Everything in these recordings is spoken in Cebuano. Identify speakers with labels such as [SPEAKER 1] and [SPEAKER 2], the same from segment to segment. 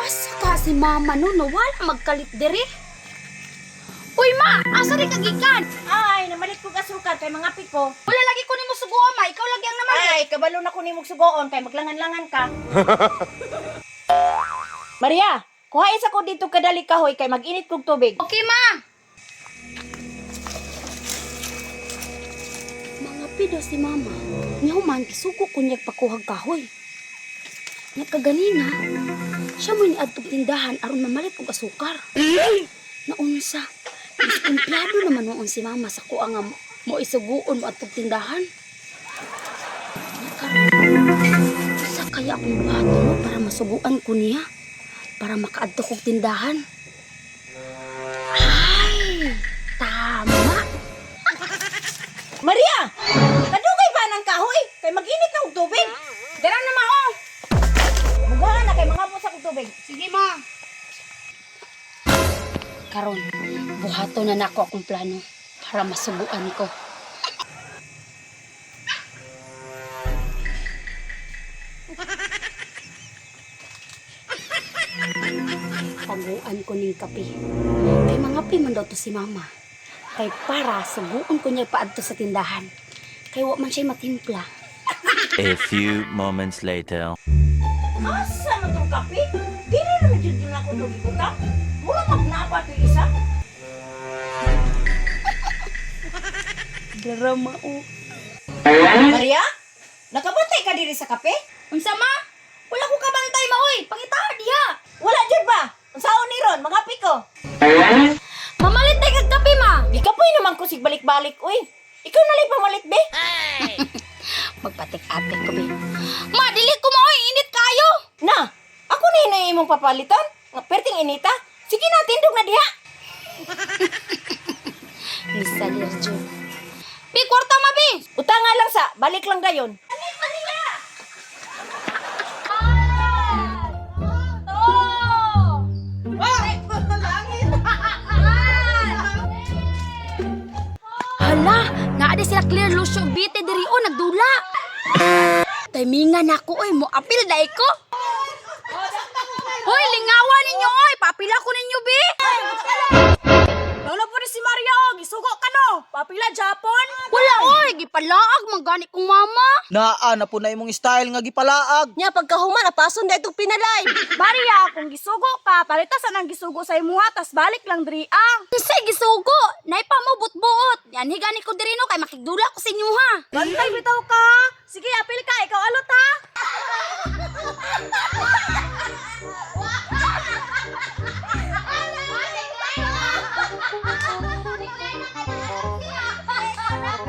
[SPEAKER 1] Asa ka si mama no, no wala magkalit diri. Uy ma, asa ri ka gikan?
[SPEAKER 2] Ay, namalit kog asukar kay mga piko.
[SPEAKER 1] Wala lagi ko nimo suguan ma, ikaw lagi ang namalit.
[SPEAKER 2] Ay, kabalo na ko nimog sugoon kay maglangan-langan ka. Maria, kuha isa ko dito kadali kahoy kay mag-init kog tubig.
[SPEAKER 1] Okay ma. Mga pido si mama. Niya man gisugo ko niya pakuhag kahoy. Nya kaganina, siya mo niadtong tindahan aron mamalit og asukar. Naunsa, diskumpiyado naman noon si mama sa kuha nga mo isuguon mo adtong tindahan. Nya karon, Sa kaya akong buhaton mo para masuguan ko niya? Para makaadto kog tindahan? Ay, tama.
[SPEAKER 2] Maria, kadugay ba ng kahoy kay mag-init na og tubig?
[SPEAKER 1] Dara na ma, oh.
[SPEAKER 2] Mugahan na kay mga sa kog tubig.
[SPEAKER 1] Sige ma. Karon, buhato na nako akong plano para masuguan ko. Paguan ko ning kape. Kay mga man daw to si mama. Kay para suguon ko niya paadto sa tindahan. Kay wa man siya matimpla.
[SPEAKER 3] A few moments later.
[SPEAKER 2] Asa man tong kape? Dili na jud na ako tong gibutang. Mura magnapa to isa.
[SPEAKER 1] Drama o.
[SPEAKER 2] Maria, nakabantay ka diri sa kape?
[SPEAKER 1] Unsa ma? Wala ko kabantay ma oy. Pangita diha.
[SPEAKER 2] Wala jud ba? Unsaon ni ron mga piko?
[SPEAKER 1] Mamalit tay kag kape ma.
[SPEAKER 2] Gikapoy naman ko sig balik-balik uy. Ikaw na lang pamalit be.
[SPEAKER 1] Magpatik-atik ko be. Ma dili ko ma oy, init kayo.
[SPEAKER 2] Na, ako na hinay imong papalitan. Nga perting inita. Sige na, tindog na diha.
[SPEAKER 1] Misalir jud. Bi kwarta ma bi.
[SPEAKER 2] Utanga lang sa, balik lang dayon.
[SPEAKER 1] Hala, naa di sila Clear Lucio Bite diri o nagdula. Timingan nako oy, mo apil dai ko. Hoy, lingawa ninyo oy, papila ko ninyo bi.
[SPEAKER 4] Lolo po ni si Maria oh, gisugo ka no. Papila Japon.
[SPEAKER 1] Wala oy, gipalaag man gani kong mama.
[SPEAKER 5] Naa na po na imong style nga gipalaag.
[SPEAKER 4] Nya pagkahuman apason da itong pinalay. Maria, kung gisugo ka, palita sa nang gisugo sa imuha tas balik lang diri ah.
[SPEAKER 1] Unsay gisugo? Nay pa mo buot-buot. Yan gani ko diri no kay makigdula ko sa inyo ha.
[SPEAKER 4] Bantay bitaw ka. Sige, apil ka, ikaw alot ha.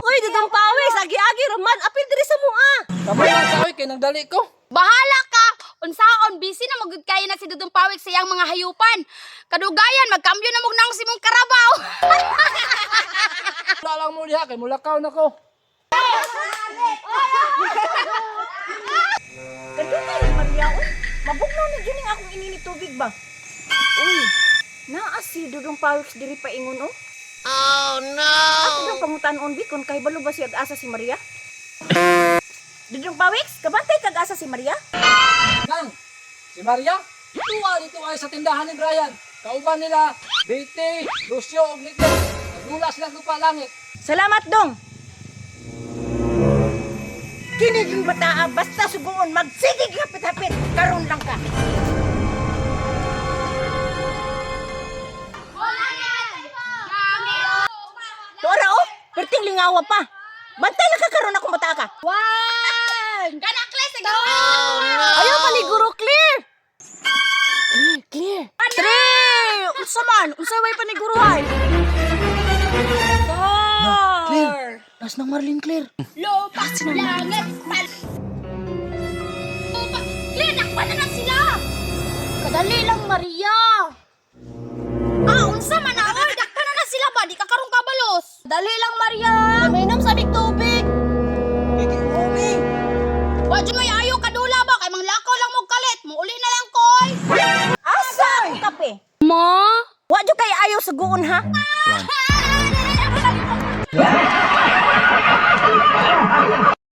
[SPEAKER 4] Uy, dudong pawis, agi-agi roman, apil diri sa mua.
[SPEAKER 6] Kamay lang sa oy kay nagdali ko.
[SPEAKER 1] Bahala ka. Unsaon busy na magud kayo na si Dudong Pawik sa iyang mga hayupan. Kadugayan magkambyo na mog naong si mong karabaw.
[SPEAKER 6] Wala lang mo diha kay mulakaw na ko.
[SPEAKER 2] Kadugay ni Maria uy. Mabugnaw na jud ning akong ininit tubig ba. Uy, naa si Dudong Pawix diri paingon oh. Oh no. Ako dong pangutan-on bi kun kahibalo ba siya asa si Maria? Dudong Pawix, kabantay kag asa si Maria?
[SPEAKER 6] Nang si Maria tuwa dito ay sa tindahan ni Brian. Kauban nila Betty, Lucio ug Nico. Nagdula sila sa langit.
[SPEAKER 2] Salamat dong. Kini yung bataa basta suguon magsigig hapit-hapit karon lang ka. Tora oh, perting lingawa pa. Bantay lang ka karon akong bata ka.
[SPEAKER 1] One! Gana Clay, sige.
[SPEAKER 4] Ayaw paniguro clear.
[SPEAKER 2] Clear, clear.
[SPEAKER 4] Three! Unsa man? Unsa way paniguruhay? Four!
[SPEAKER 5] Clear. Nas nang Marlene Clear.
[SPEAKER 1] Lupa, langit, pal. Lupa. Clay, nakpa na na sila. Kadali lang, Maria. Ah, unsa man na, oy, dakpa na na sila ba? Di ka karong kabalos.
[SPEAKER 4] Dali lang Maria. Mainom sa big tubig.
[SPEAKER 5] Kiki umi.
[SPEAKER 1] Wa jud may ayo kadula ba kay manglakaw lang mo kalit. Muuli na lang koy.
[SPEAKER 2] Asa ang kape?
[SPEAKER 1] Ma?
[SPEAKER 2] Wa jud kay ayaw suguon ha.
[SPEAKER 3] Run.